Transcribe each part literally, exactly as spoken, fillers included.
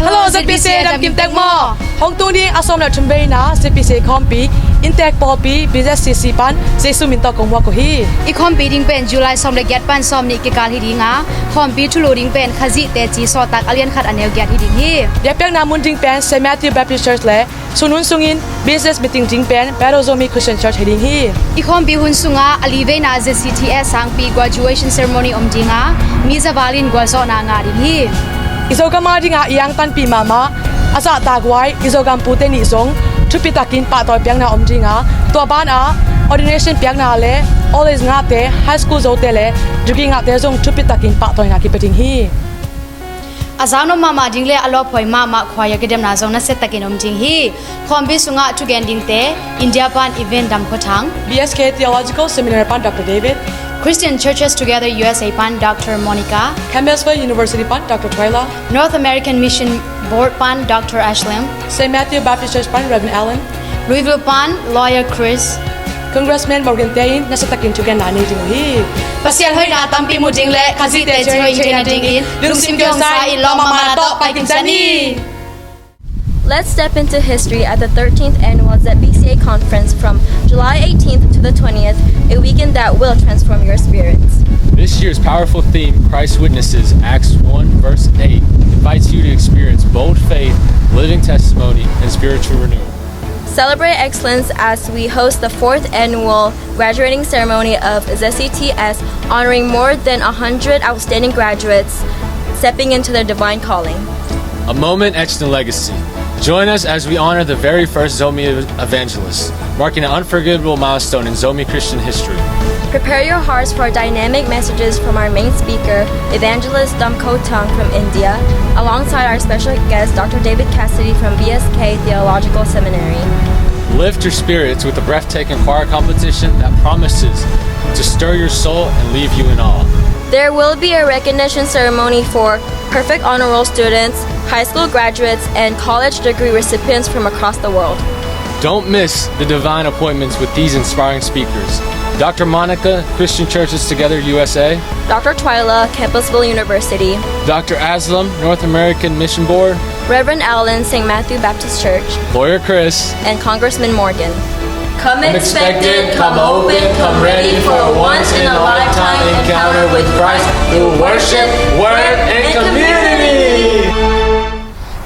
Hello, Z B C A dam kim tek maw? Hong tung ding a sawm le thum veina Z B C A khawmpi, inntek pawlpi, B Z C C pan Jesu min tawh kong muak uh hi. I khawmpi ding pen July sawm le giat pan sawm nih kikal hi ding a, khawmpi thulu ding pen Khazih teci sawltak a lian khat a neu giat hi ding hi. Biakpiakna mun ding pen Saint Matthew Baptist Church le sun hun sungin business meeting ding pen Battle Zomi Christian Church hi ding hi. I khawmpi hun sungah a li veina Z C T S sangpi graduation ceremony om ding a, mi za val in gualzawhna ngah ding hi. I Zogam a dingah i angtanpih mahmah a zahtakhuai i Zogam pute nih zong thupitakin pahtawi piakna om ding a, tua banah ordination piakna le old age ngahte, high school zote le degree ngahte zong thupitakin pahtawina kipia ding hi. A zaknop mahmah ding le a lawphuai mahmah khuai a kidemna zong nasiatakin om ding hi. Khawmpi sungah thugen dingte India pan Event Dam Khua Thang, B S K Theological Seminary pan Doctor David, Christian Churches Together U S A pan Doctor Monica, Campbellsville University pan Doctor Twyla, North American Mission Board pan Doctor Ashlam, Saint Matthew Baptist Church pan Reverend Alan, Louisville pan Lawyer Chris, Congressman Morgan te in nasiatakin thugenna nei ding uh hi. Pasian hoihna tampi mu ding le Khazih teci hoih theihna dingin lungsim kihong sa in lawm mahmahna tawh pai kimciat ni. Let's step into history at the thirteenth Annual Z B C A Conference from July eighteenth to the twentieth, a weekend that will transform your spirits. This year's powerful theme, Christ Witnesses, Acts one verse eight, invites you to experience bold faith, living testimony, and spiritual renewal. Celebrate excellence as we host the fourth annual graduating ceremony of Z C T S, honoring more than a hundred outstanding graduates stepping into their divine calling. A moment etched in legacy. Join us as we honor the very first Zomi evangelists, marking an unforgettable milestone in Zomi Christian history. Prepare your hearts for dynamic messages from our main speaker, Evangelist Dam Khua Thang from India, alongside our special guest, Doctor David Cassidy from B S K Theological Seminary. Lift your spirits with a breathtaking choir competition that promises to stir your soul and leave you in awe. There will be a recognition ceremony for perfect honor roll students, high school graduates, and college degree recipients from across the world. Don't miss the divine appointments with these inspiring speakers: Doctor Monica, Christian Churches Together U S A; Doctor Twyla, Campbellsville University; Doctor Aslam, North American Mission Board; Reverend Alan, Saint Matthew Baptist Church; Lawyer Chris; and Congressman Morgan. Come expectant, come open, come ready for a once in a lifetime encounter with Christ through worship, word, and community.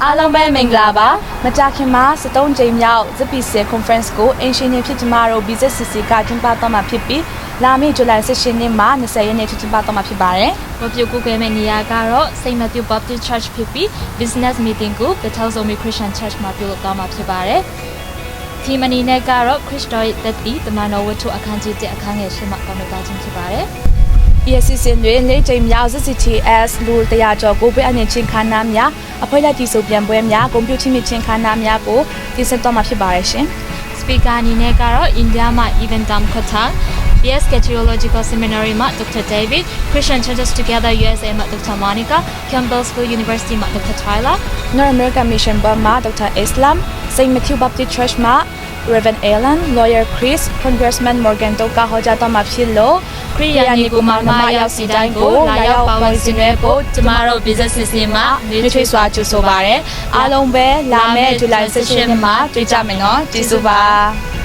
အားလုံးပဲမင်္ဂလာပါ။ မကြာခင်မှာ ဆယ့်သုံးကြိမ်မြောက် Z B C A Conference ကို အိမ်ရှင်တွေဖြစ်ကျမတို့ B Z C C က ကျင်းပသွားမှာဖြစ်ပြီး လာမယ့် ဇူလိုင် ဆယ့်ရှစ် နေ့မှ နှစ်ဆယ့် ရက်နေ့ထိ ကျင်းပသွားမှာဖြစ်ပါတယ်။ ဝတ်ပြုကိုးကွယ်မယ့်နေရာကတော့ Saint Matthew Baptist Church ဖြစ်ပြီး Business Meeting ကို Bethel Zomi Christian Church မှာ ပြုလုပ်သွားမှာဖြစ်ပါတယ်။ Theme အနေနဲ့ကတော့ ခရစ်တော်ရဲ့သက်သေ၊ တမန်တော်ဝတ္ထု အခန်းကြီးတစ် အခန်းငယ်ရှစ်မှ ကောက်နုတ်သွားခြင်းဖြစ်ပါတယ်။ ဒီအစီအစဉ်တွင် လေးကြိမ်မြောက် Z C T S လူတစ်ရာကျော် ကိုယ်ပွဲအနယ်ချင်းခါနားများ၊ အဖွဲ့လိုက်တီဆိုပြန်ပွဲများ၊ ဂုဏ်ပြုချီးမြှင့်ခြင်းခါနားများကို တင်ဆက်သွားမှာဖြစ်ပါတယ်ရှင်။ Speaker အနေနဲ့ကတော့ India မှ Evan Dam Khua Thang, B S K Theological Seminary မှ Doctor David, Christian Churches Together U S A မှ Doctor Monica, Campbellsville University မှ Doctor Twyla, North American Mission Board မှ Doctor Islam, Saint Matthew Baptist Church မှ Reverend Alan, Lawyer Chris, Congressman Morgan တို့က ဟောကြားသွားမှာဖြစ်လို့ ခရစ်ယာန်ညီအစ်ကိုမောင်နှမအယောက်စီတိုင်းကို လာရောက်ပါဝင်ဆင်နွှဲဖို့ ကျမတို့ B Z C C မှ နွေးထွေးစွာကြိုဆိုပါတယ်။ အားလုံးပဲ လာမယ့် ဇူလိုင် ဆယ့်ရှစ် နေ့မှာ တွေ့ကြမယ်နော်။ ကျေးဇူးပါ။